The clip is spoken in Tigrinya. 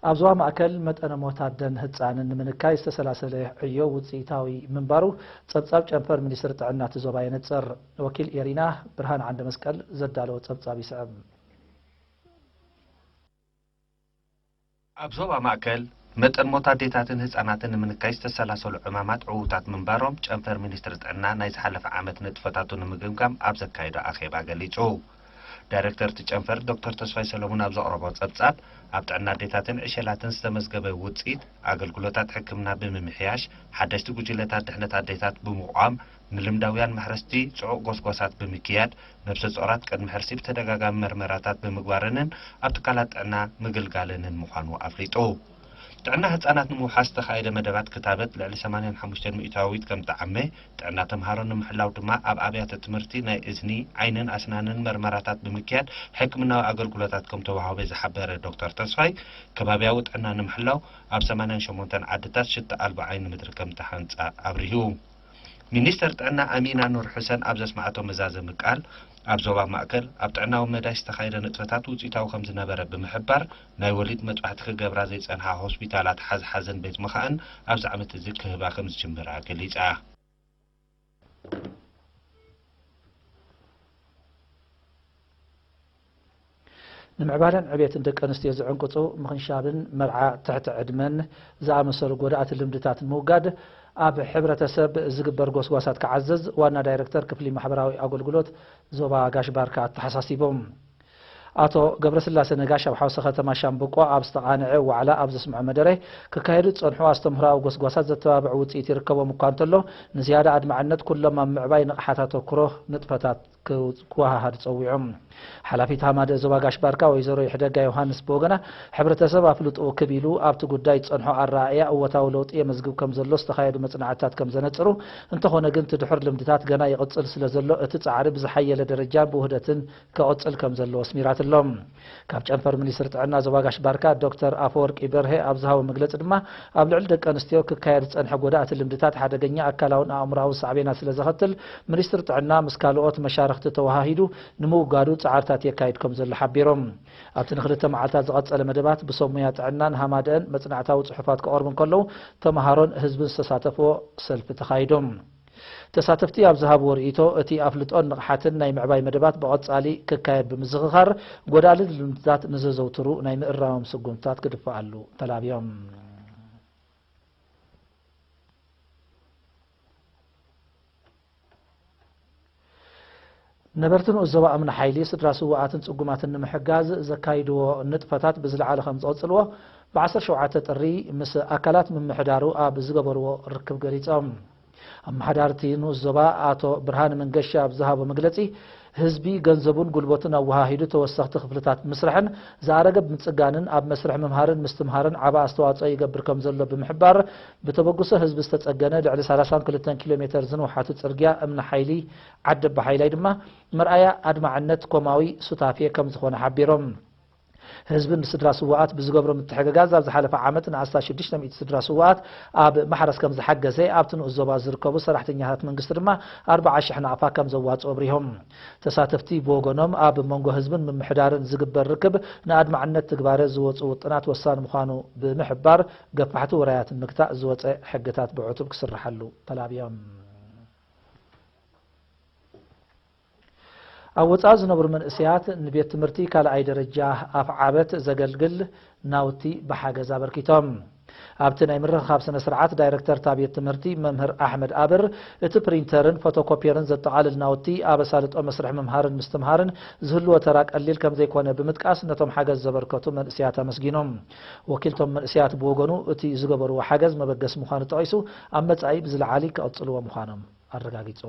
ኣብ ዞባ ማእከል መጠነ ሞት ኣደን ህጻንን ንምንካይ ዝተሰላሰለ ዕዮ ውጽኢታዊ ምንባሩ ጸብጻብ ጨንፈር ሚኒስትሪ ጥዕና እቲ ዞባ የነጽር። ወኪል ኤሪና ብርሃን ዓንደ መስቀል ዘዳለዎ ጸብጻብ ይስዕብ። ኣብ ዞባ ማእከል መጠን ሞት ኣዴታትን ህጻናትን ንምንካይ ዝተሰላሰሉ ዕማማት ዕዉታት ምንባሮም ጨንፈር ሚኒስትሪ ጥዕና ናይ ዝሓለፈ ዓመት ንጥፈታቱ ንምግምጋም ኣብ ዘካየዶ ኣኼባ ገሊጹ። ዳይሬክተር እቲ ጨንፈር ዶክተር ተስፋይ ሰለሙን ኣብ ዘቕረቦ ጸብጻብ፣ ኣብ ጥዕና ኣዴታትን ዕሸላትን ዝተመዝገበ ውጽኢት፣ ኣገልግሎታት ሕክምና ብምምሕያሽ፣ ሓደሽቲ ጉጅለታት ድሕነት ኣዴታት ብምቋም፣ ንልምዳውያን ማሕረስቲ ጽዑቕ ጎስጓሳት ብምክያድ፣ ነብሰ ጾራት ቅድሚ ሕርሲ ብተደጋጋሚ መርመራታት ብምግባረንን ኣብ ትካላት ጥዕና ምግልጋለንን ምዃኑ ኣፍሊጡ። ጥዕና ህጻናት ንምውሓስ ዝተኻየደ መደባት ክታበት ልዕሊ ሰማንያን ሓሙሽተን ሚእታዊት ከም ጠዓመ፣ ጥዕና ተምሃሮ ንምሕላው ድማ ኣብ ኣብያተ ትምህርቲ ናይ እዝኒ፣ ዓይንን ኣስናንን መርመራታት ብምክያድ ሕክምናዊ ኣገልግሎታት ከም ተዋህበ ዝሓበረ ዶክተር ተስፋይ፣ ከባብያዊ ጥዕና ንምሕላው ኣብ ሰማንያን ሸሞንተን ዓድታት ሽታ ኣልባ ዓይኒ ምድሪ ከም ተሃንጻ ኣብሪሁ። ሚኒስተር ጥዕና ኣሚና ኑር ሑሰን ኣብ ዘስማዓቶ መዛዘሚ ቃል፣ ኣብ ዞባ ማእከል ኣብ ጥዕናዊ መዳይ ዝተኻየደ ንጥፈታት ውጽኢታዊ ከም ዝነበረ ብምሕባር፣ ናይ ወሊድ መጥባሕቲ ክገብራ ዘይጸንሓ ሆስፒታላት ሓዝሓዝን ቤት ምኽኣን ኣብዚ ዓመት እዚ ክህባ ከም ዝጅምራ ገሊጻ። ንምዕባለን ዕቤትን ደቂ ኣንስትዮ ዝዕንቅጹ ምኽንሻብን መርዓ ትሕቲ ዕድመን ዝኣመሰሉ ጎዳእቲ ልምድታት ንምውጋድ ኣብ ሕብረተሰብ ዝግበር ጎስጓሳት ክዓዝዝ ዋና ዳይረክተር ክፍሊ ማሕበራዊ ኣገልግሎት ዞባ ጋሽ ባርካ ኣተሓሳሲቦም። ኣቶ ገብረስላሴ ነጋሽ ኣብ ሓውሲ ከተማ ሻምብቆ ኣብ ዝተቓንዐ ዋዕላ ኣብ ዘስምዖ መደረ፣ ክካየዱ ዝጸንሑ ኣስተምህሮኣዊ ጎስጓሳት ዘተባብዕ ውጽኢት ይርከቦም እኳ እንተሎ፣ ንዝያዳ ኣድማዕነት ኩሎም ኣብ ምዕባይ ንቕሓት ኣተኩሮ ንጥፈታት ክው-፣ ክወሃሃድ ጸዊዖም። ሓላፊት ሃማደ ዞባ ጋሽ ባርካ ወይዘሮ ይሕደጋ ዮሃንስ ብወገና፣ ሕብረተሰብ ኣፍልጦ ክብ ኢሉ ኣብቲ ጉዳይ ዝጸንሖ ኣረኣእያ እወታዊ ለውጢ የመዝግብ ከም ዘሎ ዝተኻየዱ መጽናዕትታት ከም ዘነጽሩ፣ እንተኾነ ግን እቲ ድሑር ልምድታት ገና ይቕጽል ስለ ዘሎ፣ እቲ ጻዕሪ ብዝሓየለ ደረጃ ብውህደትን ክቕጽል ከም ዘለዎ ኣስሚራትሎም። ካብ ጨንፈር ሚኒስትሪ ጥዕና ዞባ ጋሽ ባርካ ዶክተር ኣፈወርቂ በርሄ ኣብ ዝሃቦ መግለጺ ድማ፣ ኣብ ልዕሊ ደቂ ኣንስትዮ ክካየድ ዝጸንሐ ጎዳእቲ ልምድታት ሓደገኛ ኣካላውን ኣእምሮኣውን ሳዕቤናት ስለ ዘኸትል፣ ሚኒስትሪ ጥዕና ምስ ካልኦት መሻርኽቲ ተወሃሂዱ ንምውጋዱ ጻዕርታት የካይድ ከም ዘሎ ሓቢሮም። ኣብቲ ንክልተ መዓልታት ዝቐጸለ መደባት ብሰብ ሙያ ጥዕናን ሃማደአን መጽናዕታዊ ጽሑፋት ክቐርቡ እንከለዉ፣ ተመሃሮን ህዝብን ዝተሳተፍዎ ሰልፊ ተኻይዶም። ተሳተፍቲ ኣብ ዝሃብዎ ርእይቶ፣ እቲ ኣፍልጦን ንቕሓትን ናይ ምዕባይ መደባት ብቐጻሊ ክካየድ ብምዝኽኻር፣ ጎዳሊ ልምድታት ንዘዘውትሩ ናይ ምእራሞም ስጉምትታት ክድፍኣሉ ተላብዮም። ነበርቲ ንኡስ ዞባ እምኒ ሓይሊ፣ ስድራ ስውኣትን ጽጉማትን ንምሕጋዝ ዘካይድዎ ንጥፈታት ብዝለዓለ ከም ዝቐጽልዎ፣ ብ ዓሰርተ ሸውዓተ ጥሪ ምስ ኣካላት ምምሕዳሩ ኣብ ዝገበርዎ ርክብ ገሊጾም። ኣመሓዳርቲ ንኡስ ዞባ ኣቶ ብርሃነ መንገሻ ኣብ ዝሃቦ መግለጺ፣ ህዝቢ ገንዘቡን ጉልበቱን ኣወሃሂዱ ተወሰኽቲ ክፍልታት ብምስራሕን ዝኣረገ ብምጽጋንን ኣብ መስርሕ ምምሃርን ምስትምሃርን ዓቢ ኣስተዋጽኦ ይገብር ከም ዘሎ ብምሕባር፣ ብተበግሶ ህዝቢ ዝተጸገነ ልዕሊ ሰላሳን ክልተን ኪሎ ሜተር ዝንውሓቱ ጽርግያ እምኒ ሓይሊ ዓዲ ኣባሓይላይ ድማ መርኣያ ኣድማዕነት ኮማዊ ሱታፌ ከም ዝኾነ ሓቢሮም። ህዝቢ ንስድራ ስውኣት ብዝገብሮ ምትሕግጋዝ ኣብ ዝሓለፈ ዓመት ንኣስታት ሽዱሽተ ሚእቲ ስድራ ስውኣት ኣብ ማሕረስ ከም ዝሓገዘ፣ ኣብቲ ንኡስ ዞባ ዝርከቡ ሰራሕተኛታት መንግስቲ ድማ ኣርብዓ ሽሕ ናቕፋ ከም ዘዋጽኡ ኣብሪሆም። ተሳተፍቲ ብወገኖም፣ ኣብ መንጎ ህዝብን ምምሕዳርን ዝግበር ርክብ ንኣድማዕነት ትግባረ ዝወጹ ውጥናት ወሳኒ ምዃኑ ብምሕባር፣ ገፋሕቲ ውራያት ንምግታእ ዝወጸ ሕግታት ብዕቱብ ክስርሓሉ ተላብዮም። ኣብ ወጻኢ ዝነብሩ መንእሰያት ንቤት ትምህርቲ ካልኣይ ደረጃ ኣፍዓበት ዘገልግል ናውቲ ብሓገዝ ኣበርኪቶም። ኣብቲ ናይ ምርኽኻብ ስነ ስርዓት ዳይረክተር እታ ቤት ትምህርቲ መምህር ኣሕመድ ኣብር፣ እቲ ፕሪንተርን ፎቶኮፒየርን ዘጠቓልል ናውቲ ኣብ ኣሳልጦ መስርሕ ምምሃርን ምስትምሃርን ዝህልዎ ተራ ቀሊል ከም ዘይኮነ ብምጥቃስ፣ ነቶም ሓገዝ ዘበርከቱ መንእሰያት ኣመስጊኖም። ወኪልቶም መንእሰያት ብወገኑ፣ እቲ ዝገበርዎ ሓገዝ መበገሲ ምዃኑ ጠቒሱ፣ ኣብ መጻኢ ብዝለዓሊ ክቕጽልዎ ምዃኖም ኣረጋጊጹ።